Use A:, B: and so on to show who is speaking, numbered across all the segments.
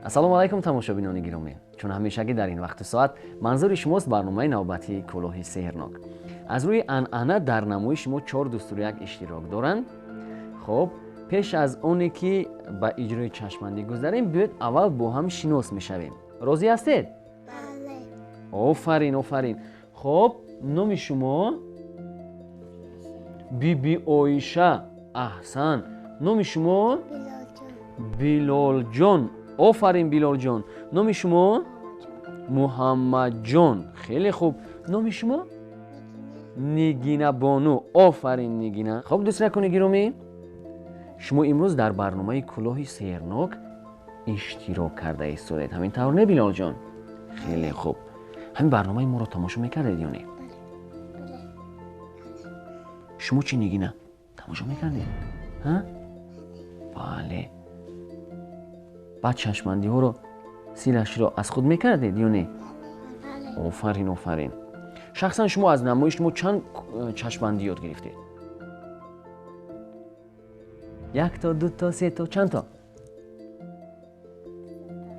A: Ассалому алайкум, тамошобинони гиромӣ. Чун ҳамешагӣ дар ин вақту соат манзури шумост барномаи навбатии кӯлоҳи сеҳрнок. Аз рӯи анъана дар намоиши мо 4 дустуру як иштирок доранд. Хоб, пеш аз оне ки ба иҷрои чашмандӣ гузарем, биёед аввал бо ҳам шинос мешавем. Розӣ ҳастед?
B: Бале.
A: Офарин, офарин. Хоб, номи шумо? Биби Оиша. Аҳсан. Номи шумо? Билолҷон. Офарин, Билолҷон. Номи шумо? Муҳаммадҷон. Хеле хуб. Номи шумо? Нигинабону. Офарин, Нигина. Хоб, дӯстакони гиромӣ, шумо имрӯз дар барномаи кӯлоҳи сеҳрнок иштирок карда истодед. Ҳамин тавр не, Билолҷон? Хеле хуб. Ҳамин барномаи моро тамошо мекардед ё не? Шумо чӣ, Нигина, тамошо мекардед? Бале. Баъд чашмандиҳоро сирашро аз худ мекардед ё не? Офарин, офарин. Шахсан шумо аз намоиши мо чанд чашмандӣ ёд гирифтед? Якто, дуто, сето, чандто?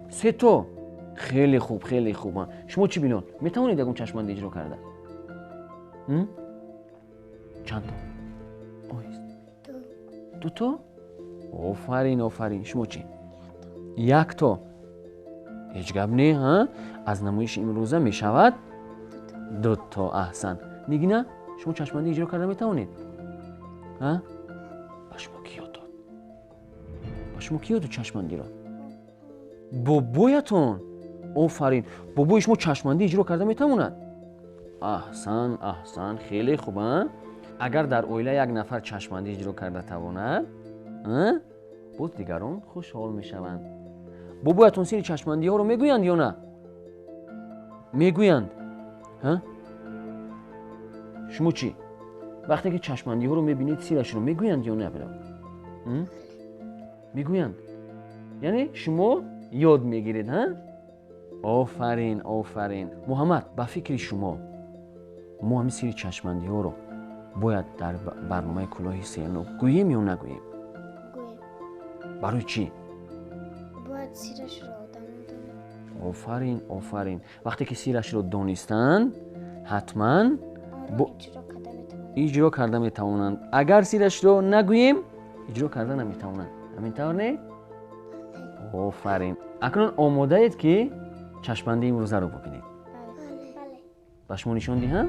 A: Сето. Хеле хуб, хеле хуб. Шумо чӣ, Билол, метавонед ягон чашмандӣ иҷро карда? Чандто? Оҳист. Дуто? Офарин, офарин. Шумо чӣ? Якто. Ҳеҷ гап не, ҳа? Аз намоиши имрӯза мешавад дуто. Аҳсан. Нигина, шумо чашмандӣ иҷро карда метавонед? Ҳа? Ба шумо кӣ ёд дод? Ба шумо кӣ ёд дод чашмандиро? Бобоятон. Офарин. Бобои шумо чашмандӣ иҷро карда метавонад? Аҳсан, аҳсан. Хеле хуб, а? Агар дар оила як нафар чашмандӣ иҷро карда тавонад, боз дигарон хушҳол мешаванд. Бобоятон сири чашмандиҳоро мегӯянд ё на? Мегӯянд. Шумо чӣ? Вақте ки чашмандиҳоро мебинед, сирашро мегӯянд ё на? Мегӯянд. Яъне шумо ёд мегиред, ҳа? Офарин, офарин. Муҳаммад, ба фикри шумо мо ҳамин сири чашмандиҳоро бояд дар барномаи кӯлоҳи сеҳрнок гӯем ё нагӯем? Барои чӣ?
B: Бояд сирашро одамон донанд.
A: Офарин, офарин. Вақте ки сирашро донистанд, ҳатман иҷро карда метавонанд. Агар сирашро нагӯем, иҷро карда наметавонанд. Ҳамин тавр не? Офарин. Акнун омодаед ки чашмандии имрӯзаро бубинед? Ба шумо нишон диҳам?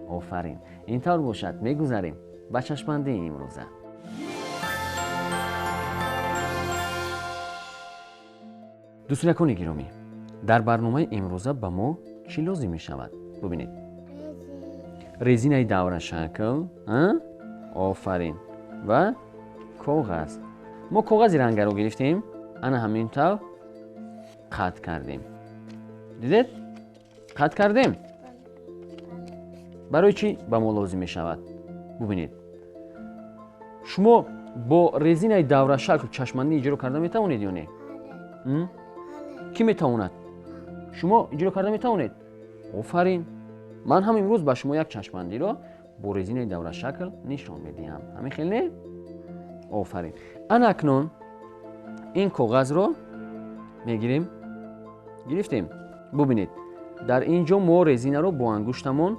A: Офарин. Ин тавр бошад, мегузарем ба чашмандии имрӯза. Дӯстонакони гиромӣ, дар барномаи имрӯза ба мо чӣ лозим мешавад? Бубинед. Резинаи даврашакл, офарин, ва коғаз. Мо коғази рангаро гирифтем, ана ҳамин тавр қатъ кардем. Дидед? Қатъ кардем. Барои чӣ ба мо лозим мешавад? Бубинед. Шумо бо резинаи даврашакл чашмандӣ иҷро карда метавонед ё не? Кӣ метавонад? Шумо иҷро карда метавонед? Офарин. Ман ҳам имрӯз ба шумо як чашмандиро бо резинаи даврашакл нишон медиҳам. Ҳамин хел не? Офарин. Ана акнун ин коғазро мегирем. Гирифтем. Бубинед, дар ин ҷо мо резинаро бо ангуштамон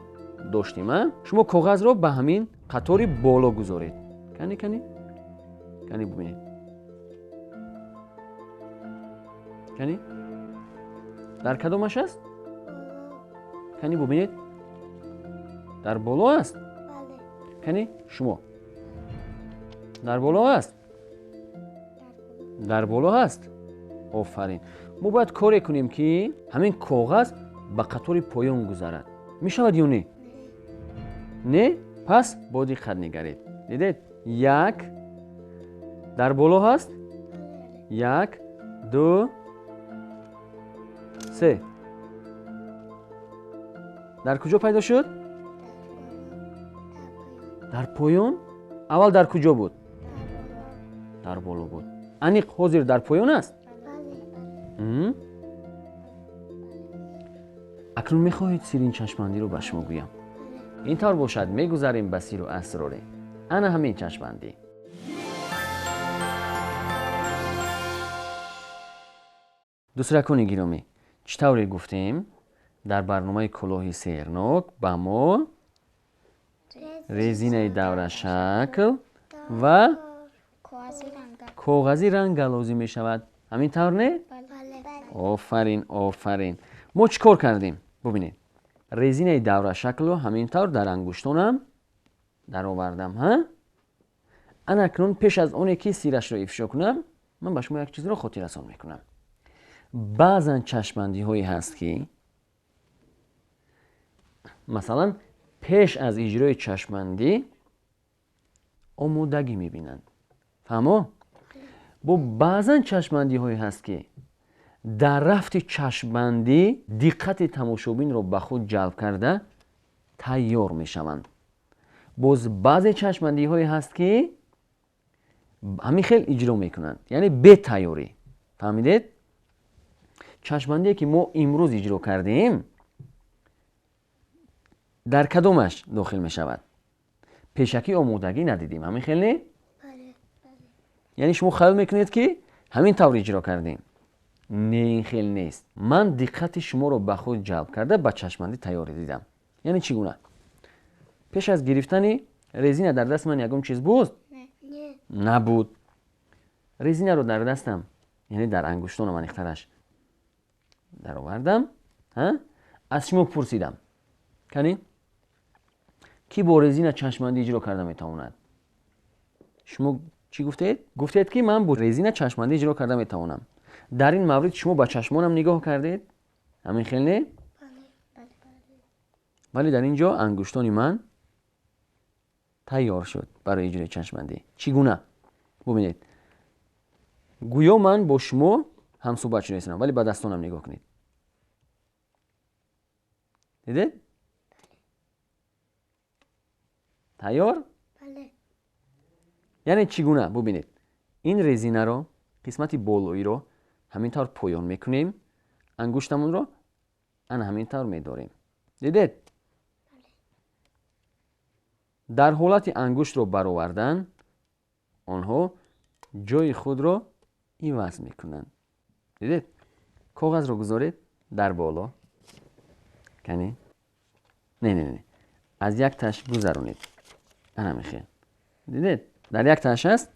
A: доштем, а? Шумо коғазро ба ҳамин қатори боло гузоред. Кани, кани? Кани, бубинед. Кани? Дар кадомаш аст? Кани, бубинед. Дар боло аст? Кани, шумо. Дар боло аст? Дар боло аст? Офарин. Мо бояд коре кунем ки ҳамин коғаз ба қатори поён гузарад. Мешавад ё не? Не? Пас бо диққат нигаред. Дидед? Як дар боло ҳаст? Як, ду, се. Дар куҷо пайдо шуд? Дар поён? Аввал дар куҷо буд? Дар боло буд. Аниқ ҳозир дар поён аст? Акнун мехоҳед сири ин чашмандиро ба шумо гӯям? Ин тавр бошад, мегузарем ба сиру асроре. Ана ҳамин чашмандӣ. Дӯстракони гиромӣ, чӣ тавре гуфтем, дар барномаи кӯлоҳи сеҳрнок ба мо резинаи даврашакл ва коғази ранга лозим мешавад. Ҳамин тавр не? Офарин, офарин. Мо чӣ кор кардем? Бубинед, резинаи даврашаклро ҳамин тавр дар ангуштонам даровардам. Ҳа, ана акнун пеш аз оне ки сирашро ифшо кунам, ман ба шумо як чизро хотиррасон мекунам. Баъзан чашмбандиҳое ҳаст, ки масалан пеш аз иҷрои чашмбандӣ омодагӣ мебинанд. Фаҳмо? Бо баъзан чашмбандиҳое ҳаст, ки дар рафти чашмбандӣ диққати тамошобинро ба худ ҷалб карда тайёр мешаванд. Боз баъзе чашмбандиҳое ҳаст, ки ҳамин хел иҷро мекунанд, яъне бетайёрӣ. Фаҳмидед? Чашмбандие ки мо имрӯз иҷро кардем, дар кадомаш дохил мешавад? Пешакӣ омодагӣ надидем, ҳамин хел не? Яъне шумо хаёл мекунед, ки ҳамин тавр иҷро кардем. Не, ин хел нест. Ман диққати шуморо ба худ ҷалб карда ба чашмбандӣ тайёрӣ дидам. Яъне чӣ гуна? Пеш аз гирифтани резина дар дасти ман ягон чиз буд? Набуд. Резинаро дар дастам, яъне дар ангуштонам аниқтараш даровардам. Аз шумо пурсидам, кани кӣ бо резина чашмбандӣ иҷро карда метавонад? Шумо чӣ гуфтед? Гуфтед, ки ман бо резина чашмбандӣ иҷро карда метавонам. Дар ин маврид шумо ба чашмонам нигоҳ кардед, ҳамин хел не? Вале дар ин ҷо ангуштони ман тайёр шуд барои иҷрои чашмбандӣ. Чӣ гуна? Бубинед, гӯё ман бо шумо ҳамсӯҳбат шуда истодам, вале ба дастонам нигоҳ кунед. Дидед? Тайёр? Яъне чӣ гуна? Бубинед, ин резинаро қисмати болоиро ҳамин тавр поён мекунем, ангуштамонро ана ҳамин тавр медорем. Дидед? Дар ҳолати ангуштро баровардан онҳо ҷои худро иваз мекунанд. Дидед? Коғазро гузоред дар боло. Кани? Не, не, не, аз як таш гузаронед. Ана мехел. Дидед? Дар як таш аст,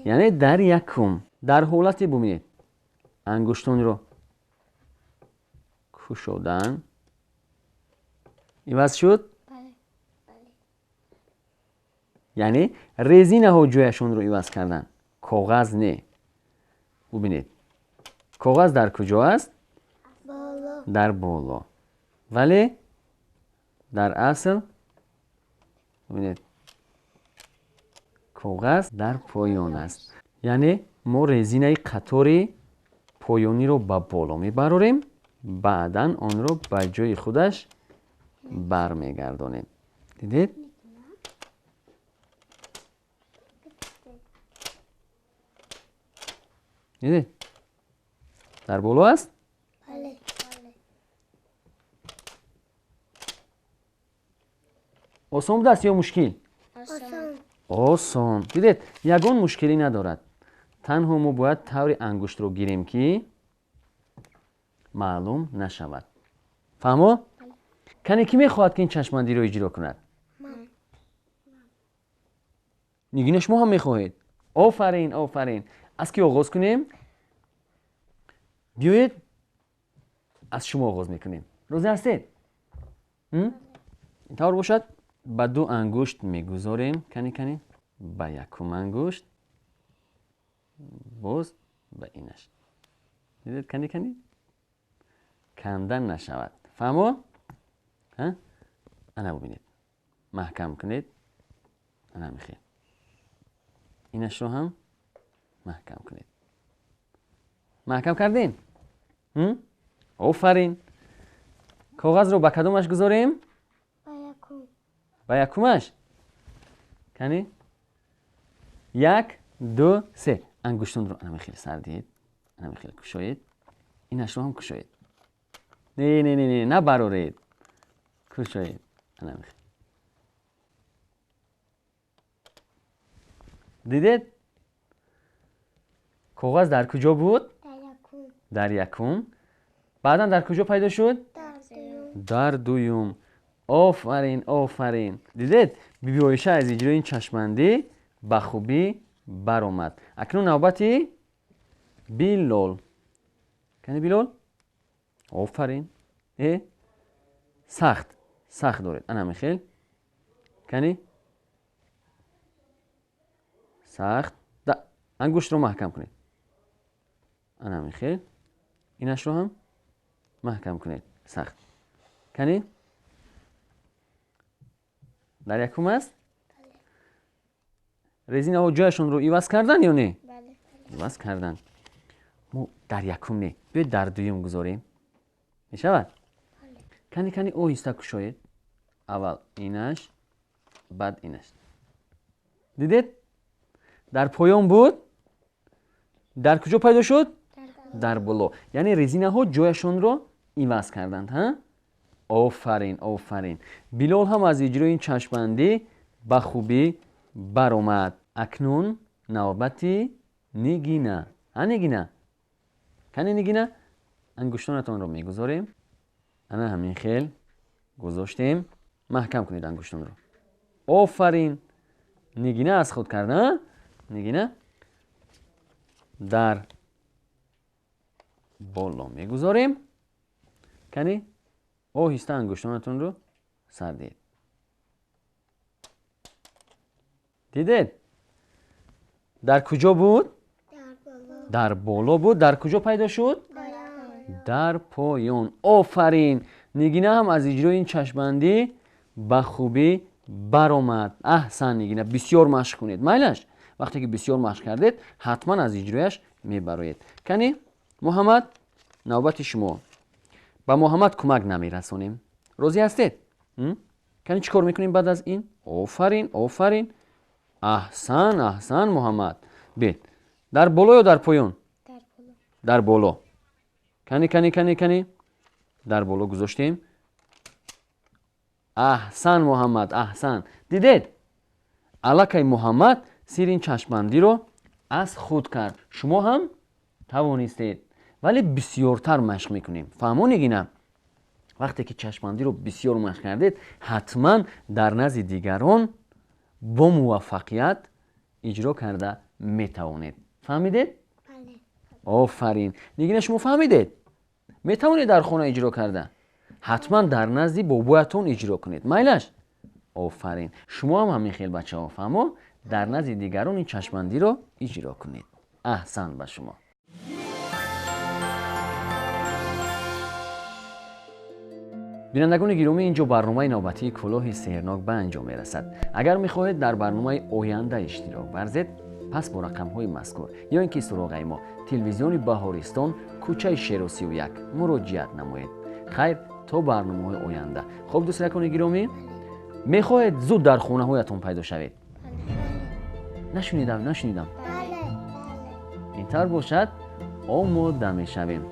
A: яъне дар якум. Дар ҳолати, бубинед, ангуштонро кушодан иваз шуд, яъне резинаҳо ҷояшонро иваз карданд, коғаз не. Бубинед, коғаз дар куҷо аст? Дар боло. Вале дар асл, бубинед, коғаз дар поён аст. Яъне мо резинаи қатори поёниро ба боло мебарорем, баъдан онро ба ҷои худаш бармегардонем. Дидед? Дидед? Дар боло аст? Осон будааст ё мушкил? Осон. Дидед, ягон мушкилӣ надорад. Танҳо мо бояд таври ангуштро гирем, ки маълум нашавад. Фаҳмо? Кане, кӣ мехоҳад, ки ин чашмбандиро иҷро кунад? Нигина, шумо ҳам мехоҳед? Офарин, офарин. Аз кӣ оғоз кунем? Биёед, аз шумо оғоз мекунем. Розӣ ҳастед? Ин тавр бошад, ба ду ангушт мегузорем. Кани, кани, ба якум ангушт, боз ба инаш. Дидед? Кани, кани, кандан нашавад. Фаҳмо? Ана, бубинед, маҳкам кунед. Ана мехел. Инашро ҳам маҳкам кунед. Маҳкам кардем? Офарин. Коғазро ба кадомаш гузорем? Ба якумаш. Кани, як, ду, се. Ангуштонро ана мехел сар диҳед, ана мехел кушоед, инашро ҳам кушоед. Не, не, не, не, набароред, кушоед. Ана мехел. Дидед, коғаз дар куҷо буд? Дар якум. Баъдан дар куҷо пайдо шуд? Дар дуюм. Офарин, офарин. Дидед, Биби Оиша аз иҷрои ин чашмбандӣ ба хубӣ баромад. Акнун навбати Билол. Кани Билол? Офарин. Сахт, сахт доред. Ана михел. Кани? Сахт. Ангуштро маҳкам кунед. Ана михел. Инашро ҳам маҳкам кунед. Сахт. Кани? Дар якум аст? Резинаҳо ҷояшонро иваз кардан ё не? Иваз кардан. Мо дар якум не, биёед дар дуюм гузорем. Мешавад? Кани, кани, оҳиста кушоед. Аввал инаш, баъд инаш. Дидед? Дар поён буд? Дар куҷо пайдо шуд? Дар боло. Яъне резинаҳо ҷояшонро иваз карданд, ҳа? Офарин, офарин. Билол ҳам аз иҷрои ин чашмбандӣ ба хубӣ баромад. Акнун навбати Нигина. Ҳа, Нигина? Кани Нигина? Ангуштонатонро мегузорем. Ана ҳамин хел гузоштем. Маҳкам кунед ангуштонро. Офарин. Нигина аз худ карда, Нигина дар боло мегузорем. Кани оҳиста ангуштонатонро сар диҳед. Дидед? Дар куҷо буд? Дар боло буд. Дар куҷо пайдо шуд? Дар поён. Офарин. Нигина ҳам аз иҷрои ин чашмбандӣ ба хубӣ баромад. Аҳсан, Нигина, бисёр машқ кунед. Майлаш? Вақте ки бисёр машқ кардед, ҳатман аз иҷрояш мебароед. Кани Муҳаммад, навбати шумо. Ба Муҳаммад кӯмак намерасонем. Розӣ ҳастед? Кани чӣ кор мекунем баъд аз ин? Офарин, офарин. Аҳсан, аҳсан, Муҳаммад. Бед. Дар боло ё дар поён? Дар боло. Кани, кани, кани, кани. Дар боло гузоштем. Аҳсан, Муҳаммад, аҳсан. Дидед? Аллакай Муҳаммад сири ин чашмбандиро аз худ кард. Шумо ҳам тавонистед. Вале бисёртар машқ мекунем. Фаҳмо, Нигина? Вақте ки чашмбандиро бисёр машқ кардед, ҳатман дар назди дигарон бо муваффақият иҷро карда метавонед. Фаҳмидед? Офарин. Нигина, шумо фаҳмидед? Метавонед дар хона иҷро карда? Ҳатман дар назди бобоятон иҷро кунед. Майлаш? Офарин. Шумо ҳам ҳамин хел, бачаҳо, фаҳмо? Дар назди дигарон ин чашмбандиро иҷро кунед. Аҳсан ба шумо. Бинандагони гиромӣ, инҷо барномаи навбатии кӯлоҳи сеҳрнок ба анҷом мерасад. Агар мехоҳед дар барномаи оянда иштирок варзед, пас бо рақамҳои мазкур ё ин ки суроғаи мо телевизиони Баҳористон, кӯчаи Шеро 31 муроҷиат намоед. Хайр, то барномаҳои оянда. Хуб, дӯстакони гиромӣ, мехоҳед зуд дар хонаҳоятон пайдо шавед? Нашунидам, нашунидам. Ин тавр бошад, омода мешавем.